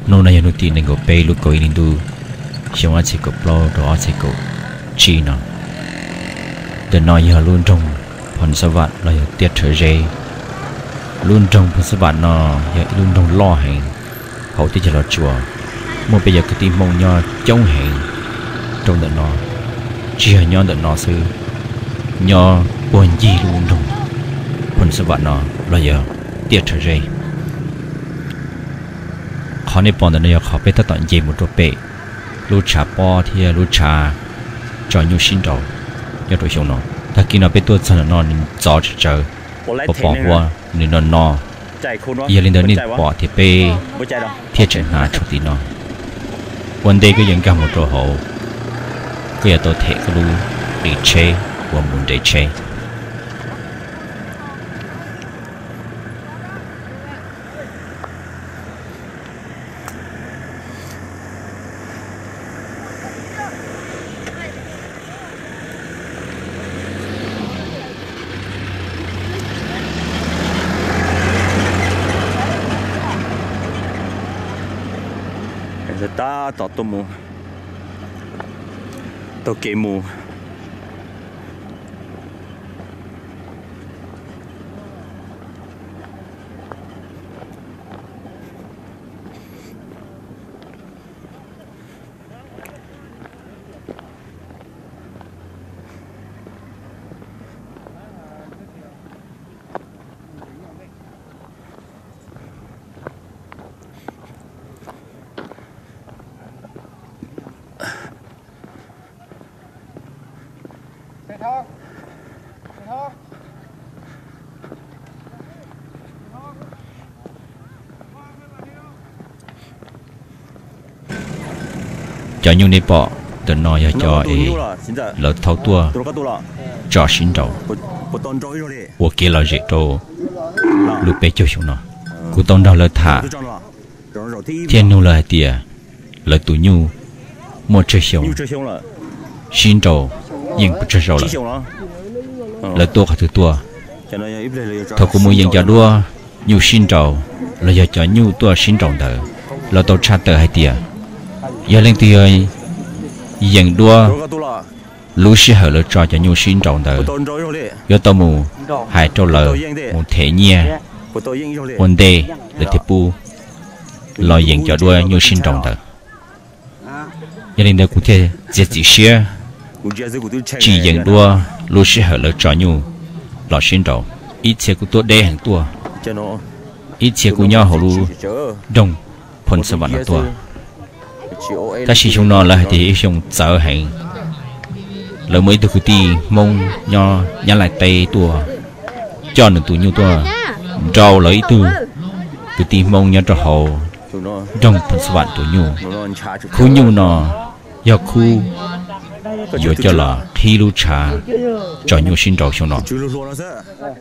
Hnub no yog hnub tim nees nkaum peb lub kaum ib hli ntuj, xyoo ob txhiab kaum plaub rau ob txhiab kaum tsib no. Ntawm no yog lub nroog Phoo Xab Vam los yog Tiaj Rhawv Zeb. Lub nroog Phoo Xab Vam no yog ib lub nroog loj heev hauv teb chaws Los Tsuas, muaj peb cov kwv tij Hmoob nyob coob heev rau ntawm no, tsis yog nyob ntawm no xwb, nyob puag ncig lub nroog Phoo Xab Vam no los yog Tiaj Rhawv Zeb. Qhov nej pom ntawm no yog qhov peb tab tom nce mus rau pem lub tshav pob thiab lub tshav tso nyuj sib nraus nyob rau xyoo no. Tag kis no peb tuaj txog ntawm no nws ntxov tsawv tsawv, pos pos huab nws no no. Yog li ntawd nej pom tias peb thiaj tseem hnav tshuaj tim no. Ua ntej koj yuav nkag mus rau hauv, koj yuav tau them koj lub qis tsheb uas mus nres tsheb. Tab tom tuaj mus, taug kev mus. Cov nyuj nej pom ntawm no yog cov es lawv thau tuaj tso sib nraus ua kev lom zem rau lub peb caug xyoo no. Kuv tau nrog lawv tham thiab nug lawv hais tias lawv tus nyuj muaj tsawg xyoo, sib nraus yeej puas tsawg zaus lawm, lawv tuaj qhov twg tuaj. Thaum kuv mus yeem cov duab nyuj sib nraus los yog cov nyuj tuaj sib nraus ntawd, lawv tau tshaj tawm hais tias yog leej twg yog yeem duab lub sij hawm lawv tso cov nyuj sib nraus ntawd, yuav tau mus hais rau lawv mus them nyiaj ua ntej lawv thiaj pub los yeem cov duab nyuj sib nraus ntawd. Yog li ntawd kuv thiaj txiav txim siab tsis yeem duab lub sij hawm lawv tso nyuj los sib nraus. Ib txhia kuj tuaj deb heev tuaj, ib txhia kuj nyob hauv lub nroog Phoo Xab Vam no tuaj. Tab sis xyoo no lawv hais tias yog ib xyoo txawv heev. Lawv muaj ib tug kwv tij Hmoob nyob Nyab Laj teb tuaj coj nws tus nyuj tuaj nrau lawv ib tug kwv tij Hmoob nyob rau hauv nroog Phoo Xab Vam tus nyuj. Khub nyuj no yog khub yuav coj los qhib lub tshav tso nyuj sib nraus xyoo no.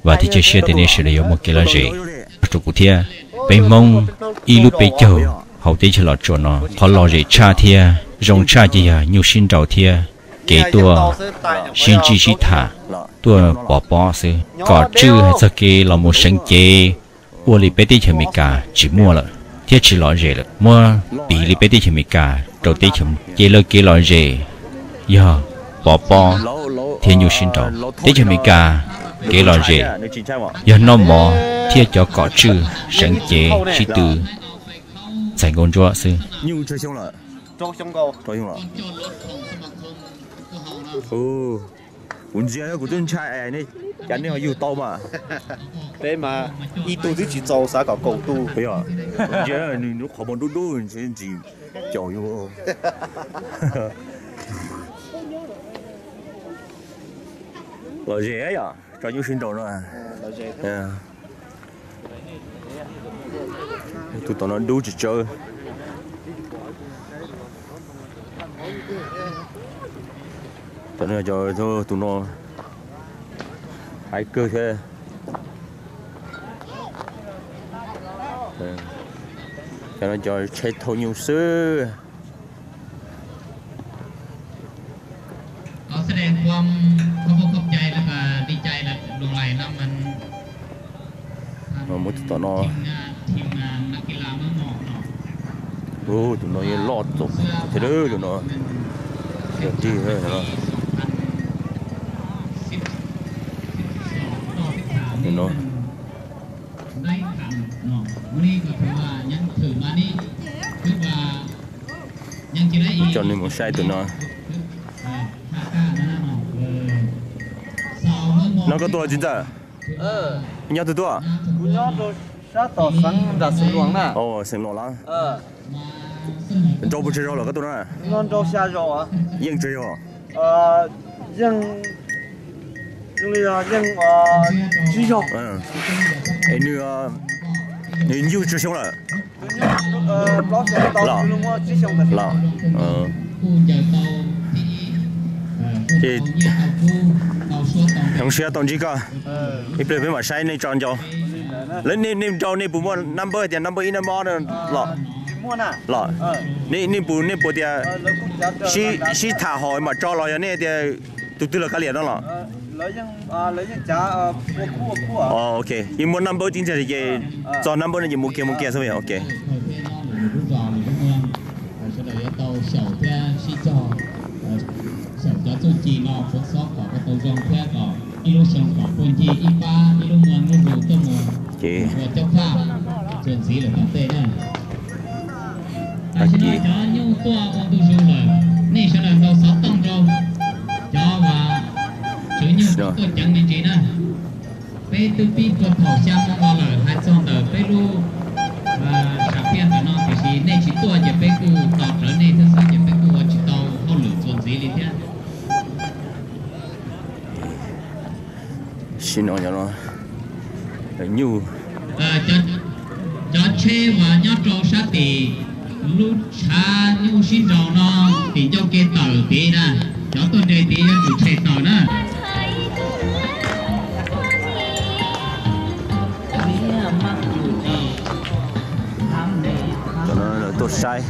Vam thiab cia siab tias nej sawv daws yuav muaj kev lom zem rau kuv thiab. Peb Hmoob ib lub peb caug hauv teb chaws Los Tsuas no, qhov lom zem tshaj thiab zoo tshaj ces yog nyuj sib nraus thiab kev tuaj sib ntsib sib tham, tuaj pov pob xwb. Kom tswj hais txog kev los mus seev cev ua li peb teb chaws Amelikas tsis muaj lawm thiab tsis lom zem lawm. Muab piv li peb teb chaws Amelikas rau teb chaws, ces lawv kev lom zem yog pov pob thiab nyuj sib nraus. Teb chaws Amelikas kev lom zem yog noj mov thiab cov kom tswj seev cev sib tw txais nkauj ntsuab xwb. Kuv ntsia kuv twb ntshai, cas nej ho yug tau mas. Peb mas ib tug twb tsis txaus xav kom kaum tus. Ntsia nws qhov muag dub dub ntxim caum yus. Lom zem yom, tso nyuj sib nraus no. Tus tom no dub tsawv tsawv. Cov no, tus no hais kawg thiab. Cov no cov tsheb thauj nyuj xwb. ขอแสดงความเคารพขอบใจและก็ดีใจและหลงใหลนำมัน Muab tus tom no. ทีมงานนักกีฬาเมืองหมอกเนาะ Tus no yeej loj txaus thiab tus no. Yog dig no. Coj nej mus saib tus no. No koj tuaj tsis txawj? Nyob twg tuaj? Kuv nyob rau sab tom xeev nram xeev Luas na. Xeev Luas los? Nrau puas tsawg zaus lawm koj tuaj no? No nrau xya zaus. Yeej tsawg zaus? Yeej, yeej tsib zaus. Es nws, nws nyuj tsawg xyoo lawm? Los, los. Ces zoo siab tau ntsib koj. Ib pliag peb mam saib nej tso ncau. Nej nrau nej puas muaj number tias number ib number ob los? Los. Nej puas, nej puas tias sib tham hos mam tso los yog nej tias tus twg los kav liam no los? Ok, yeej muaj number tib ntxiag li ces txog number no ces mus kiag mus kiag xwb. Ok. Sawv daws yuav tau xyaum thiab sib txog, xyaum cov txuj ci no tsuav xob kom ua tau zoo thiab kom ib lub xyoo kom puag ncig ib pab ib lub moos lub zos tuaj mus ua coob tshaj txuas ntxiv lawm tom ntej na. Tam sim no cov nyuj tuaj ua ntu zus lawm, nej sawv daws ntaus xov tooj rau cov uas tswv nyuj tuaj ceev me ntsis na. Peb twb pib puag thaum xya moo no lawm hais txog ntawm peb lub sam phiaj ntawm no, tiam sis nej tsis tuaj ces peb kuj tos rawv nej thiab xwb ces peb kuj ua tsis tau hauj lwm txuas ntxiv li thiab. Sim no nyuj, cov tsheb uas nyob rau sab tim lub tshav nyuj sib nraus no, tim ncauj ke tawm tid na, cov tuaj nres tid yuav tsum tshem tawm na. Cov no lawv tuaj saib.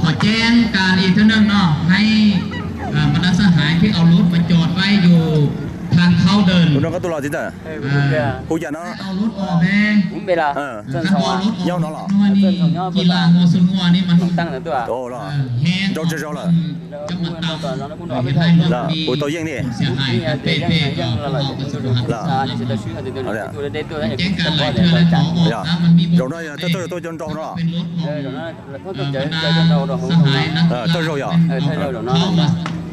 Qhov ceeb kas li thib neej no, hais mas nas xab hais thiab au lub mas cov vaj yus thaj khauj dawm. Hu no koj tuaj los tib tawm? Hu cas no? Au lub os, nyob no los? Ci las mus xu nua ni mas. Nrau tsawg zaus lawm? Hu tau yeej li. Zaum no yog thawj zaug tuaj cov nrau no los? Thawj zaug yog?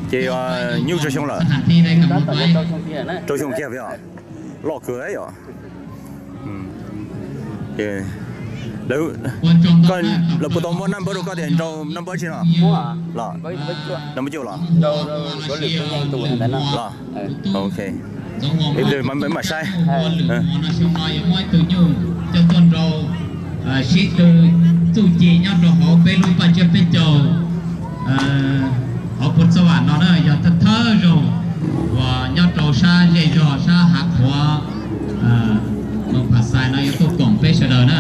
Ces nyuj tsawg xyoo lawm? Rau xyoo kiag yog? Loj kawg yom. Lawv puas tau muab naj npawb rau koj tias nrau naj npawb tsi no? Los, naj npawb cuaj los? Los, ok. Ib pliag mam saib. Xyoo no yuav muaj ib tug nyuj coj tuaj nrau sib tw txuj ci nyob rau hauv peb lub paj tsiab peb caug hauv Phuv Txoj Vam no na, yog thawj thawj zaug uas nyob rau sab zej zog sab hav qhuav Moos Phas Xais no yuav tuaj koom peb sawv daws na.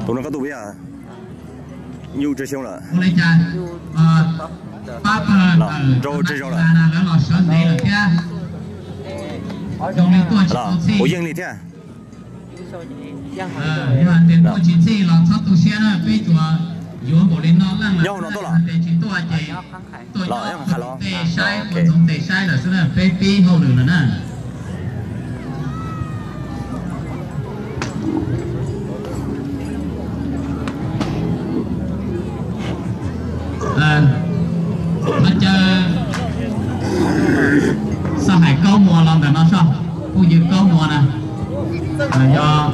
Tus no koj tuaj puas yog? Nyuj tsawg xyoo lawm? Pab pawg ntawm nrau tsawg zaus lawm? Lawv los sawv ntev lawm thiab. Zoo li tuaj tsis tau txhij. Puas yeej li thiab? Yog hais tias tuaj tsis txhij los txhob tu siab na, peb tsuas yuav npaum li no leej lawm, nyob hauv no tuaj los? Hais tias tsis tuaj ces tuaj nyob tej saib ua ntxoov tes saib lawm xwb na, peb pib hauj lwm lawm na. Thov caw xab hais Kaub Muas los ntawm no soj, phooj ywg Kaub Muas na, yog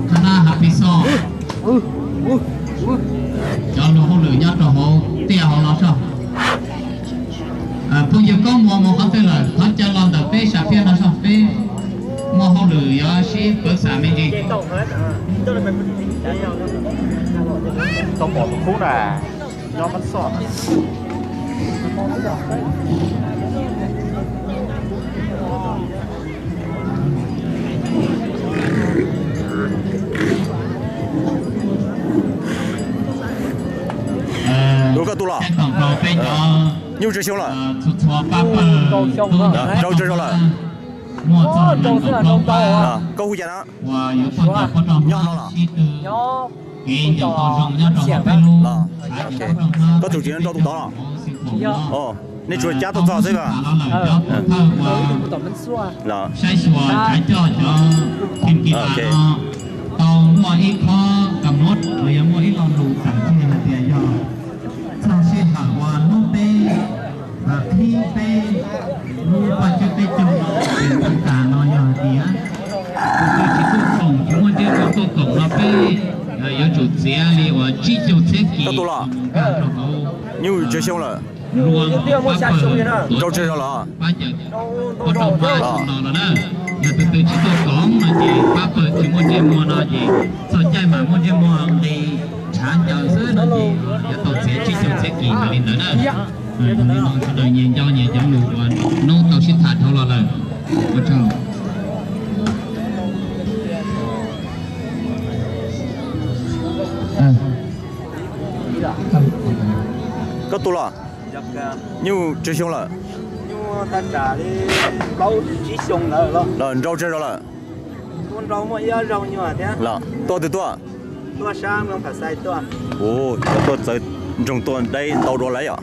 thab nab Hav Pis Xos, cov lus hauj lwm nyob rau hauv tiaj hauv no soj. Phooj ywg Kaub Muas mus qhov twg lawm, thov caw los ntawm peb sam phiaj no soj, peb muaj hauj lwm yuav sib pawv xam me ntsis. Tau pom tus khub na, nyob Mab Xoj na. Nyuj tsawg xyoo lawm? Rau tsawg zaus lawm? Koj hu cas na? Nyob no los? Koj tus txiv nrau tus tod los? Nej tsuas cab tuaj txog xwb os? Saib xyuas tsav coj cov kheem kis no tau muaj ib qho kam muab uas yog muaj ib lo lus tawm tuaj hais tias yog txog sij hawm uas hnub peb qhib peb lub paj tsib peb caug no es tag no yog hais tias tus twg tsis tuaj koom tsis muaj ntsej muag tuaj koom no peb yuav tsum txiav li uas tsib caug txhiab kis nkag rau hauv. Nyuj tsawg xyoo lawm? Rau tsawg zaus lawm? No los na, yog tus twg tsis tuaj koom no ces pab pawg tsis muaj ntsej muag no ces txog caij mas muaj ntsej muag nqis tshav ncaws xwb no ces yuav tau txiav tsib caug txhiab kis li ntawd na. Li no sawv daws nyias nco nyias cov lus uas hnub tau sib tham dhau los lawm. Ua tsaug. Koj tus los? Nyuj tsawg xyoo lawm? Los nrau tsawg zaus lawm? Los tuaj twg tuaj? Ua, tuaj txawv ntsoog tuaj deb ntau dua lawm yom.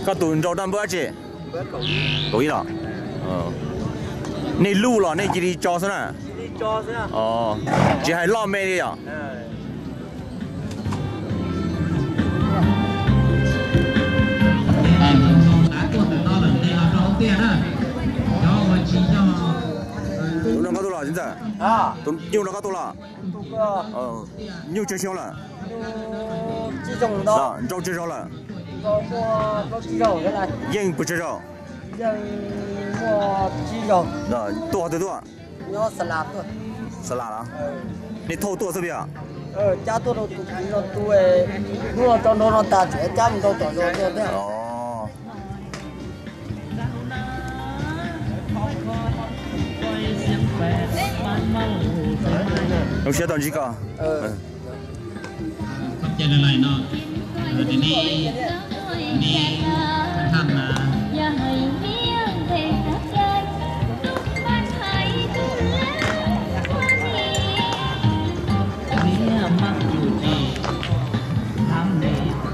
Koj tus nrau dab npawb dab tsi? Kaum ib los? Nej luj los nej cia li tso xwb na? Tsis hais loj me li yom? Tus no koj tus los txiv ntxawm? Tus nyuj no koj tus los? Nyuj tsawg xyoo lawm? Nrau tsawg zaus lawm? Yeej puas tsawg zaus? Tuaj qhov twg tuaj? Xa las los? Nej thauj tuaj xwb puas yog? Zoo siab tau ntsib koj.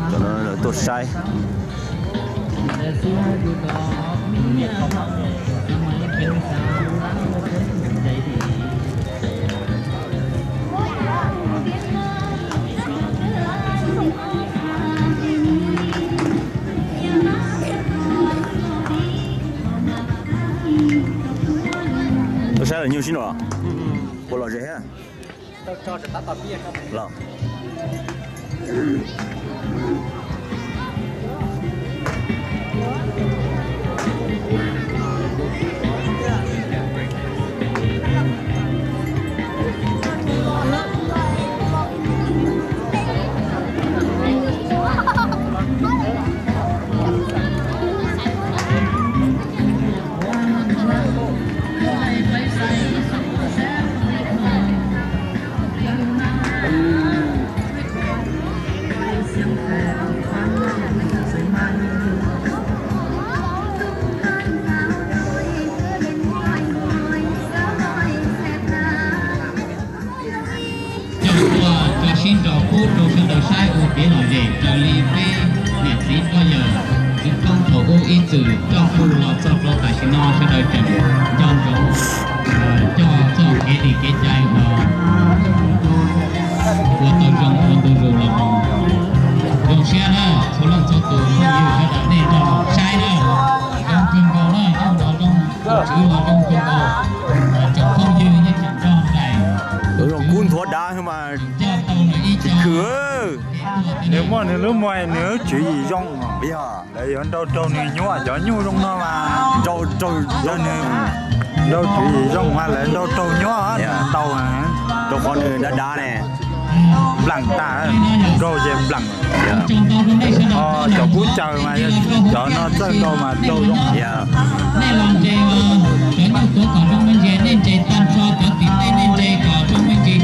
Cov no lawv tuaj saib. Tuaj saib lawv nyuj sib nraus los? Puas lom zem thiab? Los. Coj tuaj tso sib nraus pub rau sawv daws saib ua kev lom zem raws li peb niam txiv pog yawm txwv koob thaum ub ib txwm coj pug los txog rau tam sim no sawv daws tseem nco ntsoov coj txoj kev li kev cai uas ua tau zoo ua ntu zus los mus. Zoo siab na txhua leej txhua tus phooj ywg sawv daws nej nrog saib na. Zoo kawg nkaus na, zoo los zoo, tus tswv los zoo kawg nkaus, tsoom phooj ywg yeej tseem nrog nraim. Zoo kub nthuav dav mas tsis khwm. Nws muaj nws lub muag nws lub tswv yim zoo. Lawv yuav nrau raug nws nyuaj, cov nyuj zoo no mas nrau raug, nrau tswv yim zoo mas lawv nrau raug nyuaj tau. Rau qhov nws dav dav ne, nplam tag, nkaug ces nplam. Cov kub caws mas cov no txawj nrau mas raug zoo. Nej los nres, cov nyuj tuav kom zoo me ntsis, nej nres tag nrho cov tim nej, nej nres kom zoo me ntsis.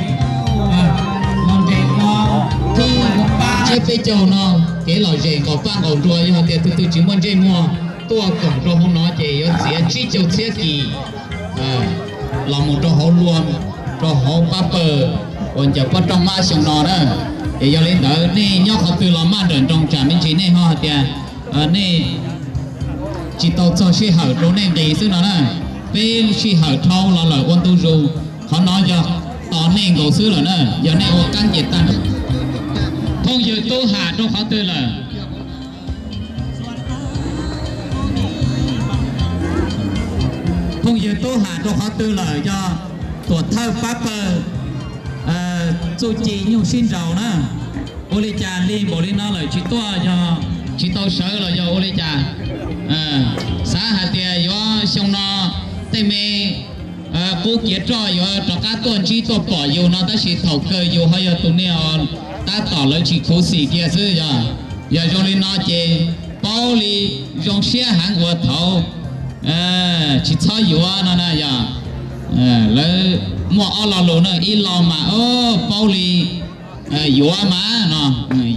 Los nres ua, thib ua pab, thib Peb caug no, kev lom zem nqaus paj nqaus nruas, yog hais tias tus twg tsis muaj ntsej muag tuaj koom rau hauv no ces yuav txiav tsib caug txhiab kis los mus rau hauv lua, rau hauv pab pawg uas ncaws pob roj mab xyoo no na. Ces yog li ntawd nej nyob qhov twg los maj nrawm nroos tsam me ntsis nej ho hais tias nej tsis tau txog sij hawm rau nej nqis xwb no na. Peb sij hawm dhau los lawm ua ntu zus, qhov no yog tos nej nkaus xwb lawm na, yog nej ua qab nce tag. Phooj ywg Tub Ham rau qhov twg lawm? Phooj ywg Tub Ham rau qhov twg lawm? Yog tuam thawj pab pawg Txuj Ci Nyuj Sib Nraus na. Ua li cas lig npaum li no lawm tsis tuaj, yog tsis tau sawv los yog ua li cas? Xav hais tias yuav xyoo no tej me qub kiav roj yuav rov qab tuaj ntsib tuaj pom yus no, tab sis thaum kawg yus ho yog tus niag tab tom lawv tsis khuv xim kiag xwb yog. Yog zoo li no ces paub li zoo siab heev uas thaud tsis txhob yuav no na yog. Lawv muaj ob lo lus na, ib lo mas paub li yuav mas no,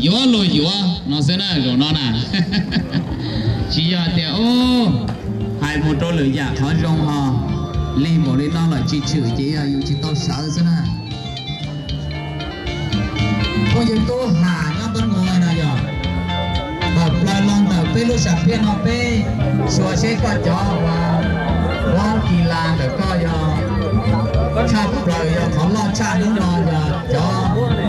yuav luag yuav no xwb na zaum no na. Tsis yog tias hais mus rau lwm yam qhov zoo ho, lig npaum li no lawm tsis tshwm ces yog yus tsis tau sawv xwb na. Phooj ywg Tub Ham nyob Npab Muas no yog, tawm plaws los ntawm peb lub sam phiaj no peb xyuas seb koj cov uas kis las ntawm koj yog tshaj plaws, yog qhov loj tshaj hnub no yog cov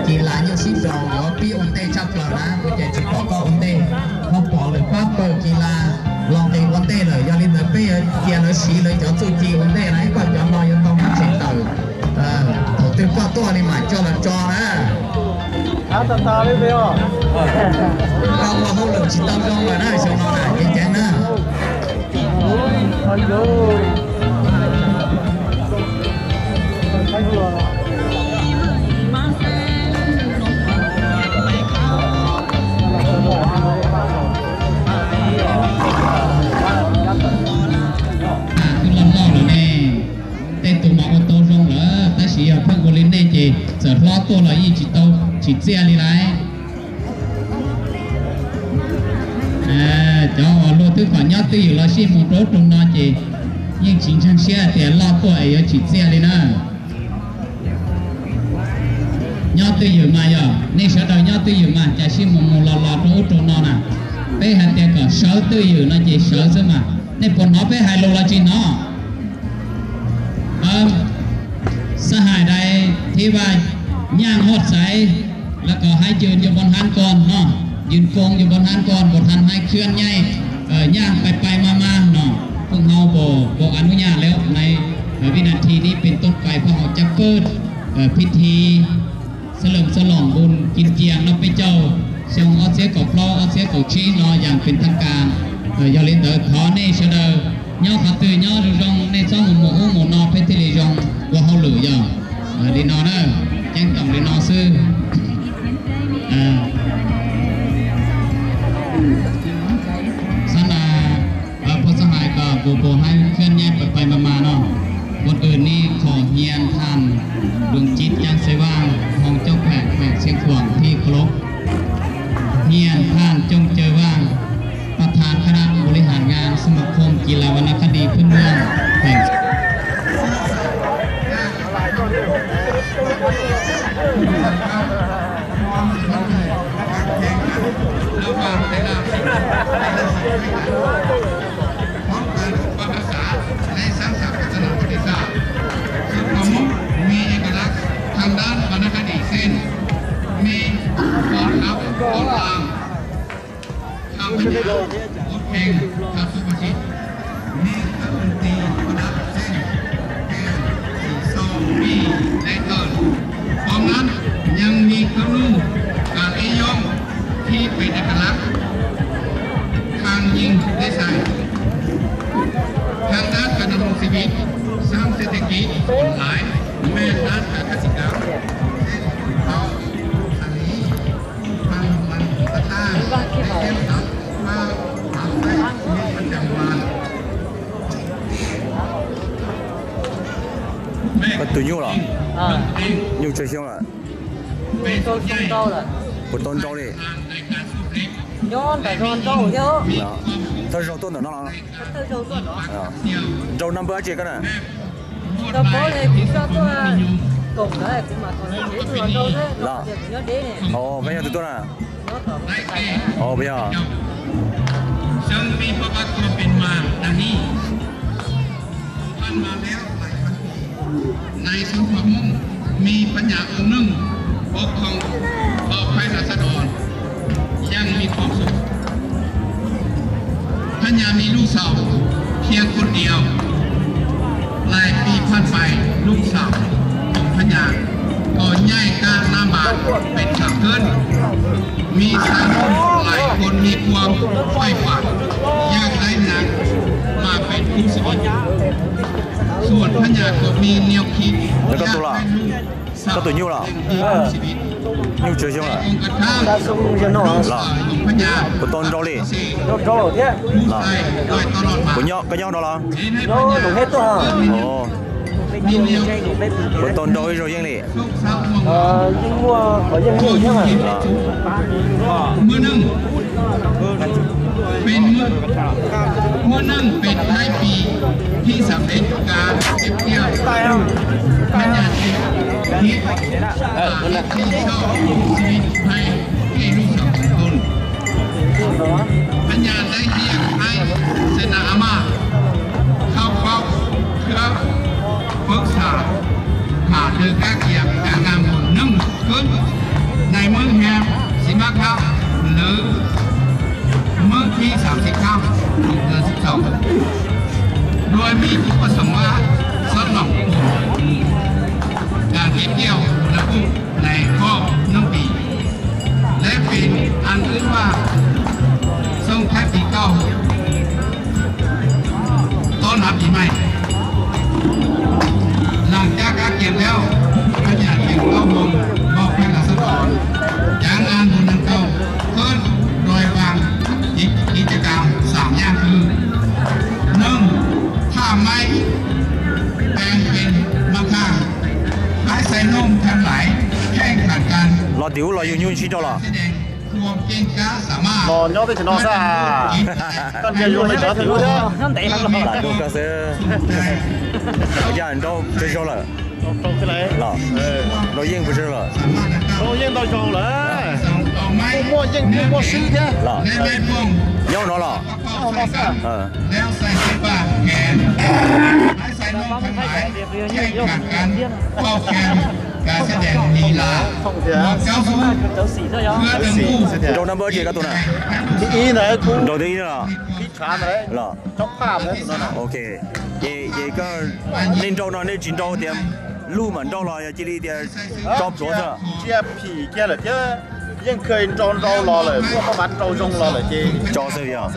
kis las nyuj sib nraus yuav pib ua ntej tshaj plaws na, kuv ces tsis pom koj ua ntej, ho pom lwm pab pawg kis las los nqis ua ntej lawm, yog li ntawd peb yuav cia lawv siv lawv cov txuj ci ua ntej na, koj cov no yuav tau muab tseem tawm thaum twg koj tuaj li mam coj los tso na. Koj ua hauj lwm tsis tau zoo lawm na, xyoo no na ceev ceev na. Twb loj loj lawm ne, tej tus mas ua tau zoo lawm, tab sis yog pheej ua li nej ces txawm hlob tuaj los yeej tsis tau tsim txiaj li lawm. Cov uas luag twb kom nyob twj ywm los sij mus rau ub rau no ces yeej tsis ntseeg siab tias loj tuaj es yuav tsim txiaj li na. Nyob twj ywm mas yog nej sawv daws nyob twj ywm mas cas sij mus mus los los rau ub rau no na. Peb hais tias kom sawv twj ywm no ces sawv xwb mas, nej puas hnov peb hais lus los tsis hnov? Xab Hais Dais Thiv Vaj, Nyaj Huaj Xaiv, lawv kom hais yws yus npau hab ko no, yws koo yus npau hab ko, npau hab hais khwb nyaij, nyaj pais pais mas mas no, phooj hauv npau npau a nub nyaj lawm na. Vib nas thi nib pes tooj pais phooj hauv cab pwj, phib thi xab lwm xab loom npun kis cias no peb caug xyoo ob txhiab kaum plaub ob txhiab kaum tsib no yam pes thaj kas. Yog li ntawd thov nej sawv daws nyob qhov twg nyob zoo zoo, nej txhob mus mus ub mus no peb thiaj li zoo ua hauj lwm yog li no na. Ceeb toom li no xwb. Xab na, phooj xab hais kom npau npau hab khwb nyaij pais pais mas mas no. Một người ni khổ hiền thành đường chín Chang Sê Vang, Hồng Châu Khỏe, Khỏe Siêng Khuảng thi khổ lục. Hiền thành Trông Trời Vang, ประธานคณะบริหารงานสมาคมกีฬาวรรณคดีพื้นเมืองแห่ง Phó Ban Hương Xã lễ sáng sạc các dân tộc Việt Nam. Sự có mốc mi ekalas, thăng đan và naka đỉ sen, mi có tháo có làm. Thao Minh Thảo, Út Pheng, Thao Súc Ba Sịt, mi các công ty có đáp sen, kèm chỉ số mi lễ tân. Phó Ngắn, Nhăng Mi Khớp Lu, Cà Lê Yom, Thi Pê Đà Cà Lắc, Khang Nhing Lê Sai. Thăng đan và nông nghiệp, sáng sẽ thực hiện online, men đan và các dịch vụ. Thao Sali, Thao Văn Tata, Lê Em Tấn, Thao Thảo Tây, Nguyễn Văn Trần Hoàn. Koj tus nyuj los? Nyuj tsawg xyoo lawm? Puas tau nrau li? Nyob nram zos nrau thiab. Thawj zaug tuaj ntawm no los? Thawj zaug tuaj no. Nrau naj npawb dab tsi koj na? Tau paub li kuv coj tuaj koom ntawd kuv mam kom nws nrau xwb, los tias kuv nyob deb ne. Ov, koj yog tus tuaj na? Ov, puas yog? Nay xóm Khoa Mông, mi Phab Nyas ua neej, pov khoo, pov phab Las Xas Đòn, yeej mi khuam xum. Phab Nyas mi lub xaum, thiab kuj diaum, lais pis phaj pais lub xaum, Phab Nyas, kom nyaij kab nab npas peb xam kawb. Mi xav lais kua mi kua phaij pam, yawg laib nas mas peb kub xim. Xuam Phab Nyas kom mi niam khi, koj tus nyuj los? Nyuj tsawg xyoo lawm? Los, puas tau nrau li? Los, puas nyob, koj nyob no los? Puas tau nrau ib zaug yeej li? Muaj neej peb thaib pis, thib xam peb kav, thib peb, Phab Nyas thib, thib xyoo, thib peb, thib lub xyoo, Phab Nyas lawv hiam khaib, xeem nas a maj, khau khaub, khwb, fwb xam, mam lwg kab kias kav naj mus neej kub, nais Mab Hia, Xis Mab Khab, lwm Mab Khib xam Xis Khab, lwm Xis Txaus, dua mi kuj xoom mab, xob loos, nais Kiv Kiaj, lawv kuj nais Khoj Nuj Pis, lawv pes An Wb Vaj, Xoo Thaib Pis Kauj, Tob Nav Pis Maij, Laas Cab Kab Kias Ntaub, Phab Nyas Cees Kaub Hmoo, Npauj Pheej Las Xab Los, Caav Nas Npus Nees Kaum, Khwb Roi Vaas, Kiv Caj Kaas Xam Yaj Hwm, Noog Thaj Maib, Pees Pees Mas Khaj, Haib Xais Noog Thaj Lais, Kheej Kham Kas. Los tim ub los yug nyuj sib nrau los? Los nyob teb chaws no xwb. Koj ntsia zoo li cov tim ub thiab. Lam nrau koj xwb. Yaj nrau tsawg zaug lawm? Los, nrau yeej puas tsawg lawm? Nrau yeej ntau zaug lawm. Muaj muaj yeej muaj muaj swb thiab. Los, nyob no los? Nyob no xwb. Nrau naj npawb dab tsi koj tus na? Nrau thib ib no los? Los, ok. Ces, ces koj, nej nrau no nej tsis nrau tias luj mam nrau los yog cia li tias tso plhuav xwb? Ntsia phim kiag lawm thiab, yeej kha nrau nrau los lawm, muaj pab mav nrau zoo los lawm ces tso xwb yog?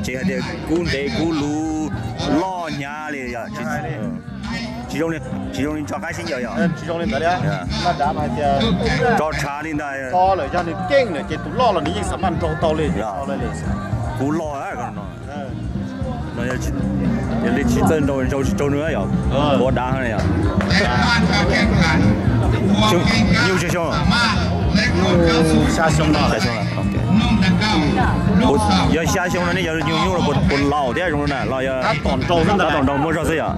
Ces hais tias kub ntev kub luv loj hnyav li yog? Tsis zoo li, tsis zoo li nrau qaib sib ncaws yog? Tsis zoo li ntawd li. Tso tshav li ntawd. Tso lawm yog nws keej lawm ces tus loj los nws yeej xam maj nrau tau li. Kub loj no. No yog li tsis txawj nrau, nrau tsis tau nws yog? Ua dav yog? Nyuj tsawg xyoo? Xya xyoo no. Xya xyoo no. Yog xya xyoo no nej yog yug nyuj los puas laus thiab zoo na los yog? Tab tom nrau xwb, tab tom nrau muaj zog xwb yog?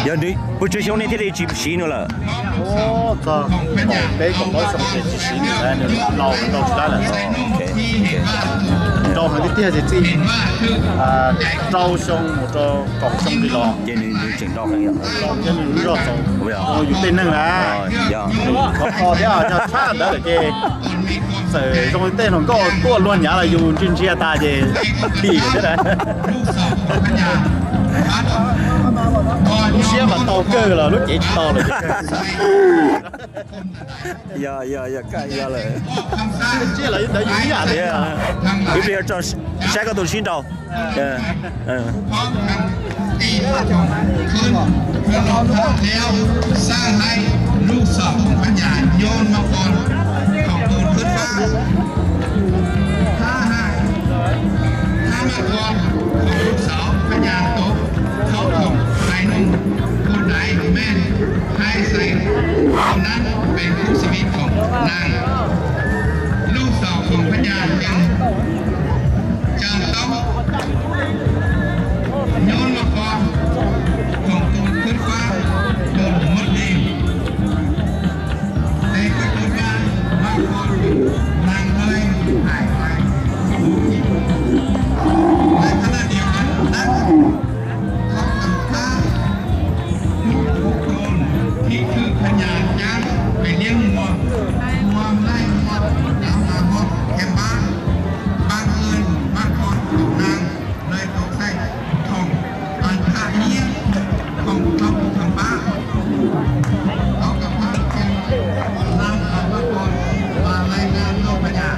Yog puas tsawg xyoo nej thiaj li tsis siv nws lawm? Txog peb kaum plaub xyoo ces tsis siv nws lawm, nws laus nrau tsis tau lawm. Nrau heev tiag tiag ces txij rau xyoo mus rau kaum xyoo li los. Ces nws tseem nrau heev yog? Nrau thiab nws lub zog txaus yus tej neeg na. Nws khov kho thiab yog tshaj ntawd lawm ces txawm zoo li tej hluas nkauj tuaj luag nyav los yus ntsia ntsia tas ces dim lawm thiab na. Lub siab mas tau kawg los lub cev tsis tau lawm. Yog, yog, yog kaj yog lawm. Tsiaj los ntawd yus ib yam li. Ib pliag tso saib koj tus sib nrau. Lub xaus koom Phab Nyas ces Tsaws Toob nyob Mab Kos, koom tus khwb fab tus muab li, ces koj tus fab Mab Kos làng hơi hải hoài. Làng Thái Lan điều ngắn ngủn ngắn, không cần phá, phú phú trồn, khi sự Phab Nyas chán về liếng mùa, mùa lai mùa, đào là mùa kèm bá, ban ơn Mab Kos cộng năng, nơi tổ xây, không, ban thả hiến, không, không, không phá. Tau kam phab ces nam a pab pon, mas lais nas rau Phab Nyas,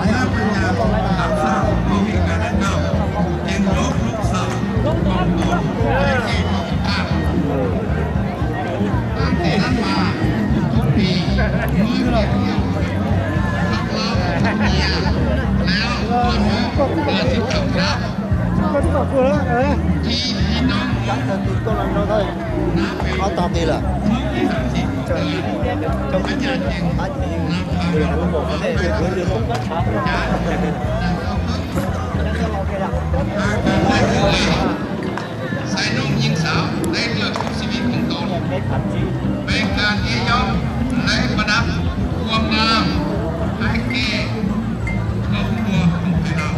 thiab Phab Nyas lam xaj Covid kav dab nkaus, ces nrov rau xaus koom tus, ces koom tag. Tag ces dab mas, tub pis, muab tias, khab plaub, nyias, lawm, koj muab, ua tsis tau rab. Khi khi no, Ob tog ti lawm. Xaiv noog yeej xav, lawv lwm tus xib fwb koom tos, peb kag tiab yob, lawv pab dab, ua mloog, hais kev, kaum ua, kaum peb los.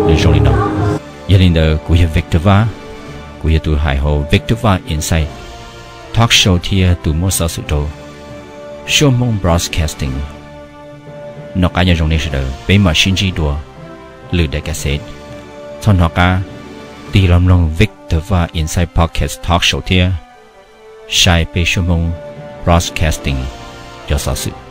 Nws zoo li no. Yog li ntawd kuv yog Victor Vaj, kuv yog tus hais hauv Victor Vaj Insight Talk Show thiab tus muab xov xwm rau Suab Hmoob Broadcasting. Noj qab nyob zoo nej sawv daws, peb mam sib ntsib dua lwm daim cassette. Txhob hnov qab, tig los mloog Victor Vaj Insight Podcast Talk Show thiab saib peb Suab Hmoob Broadcasting cov xov xwm.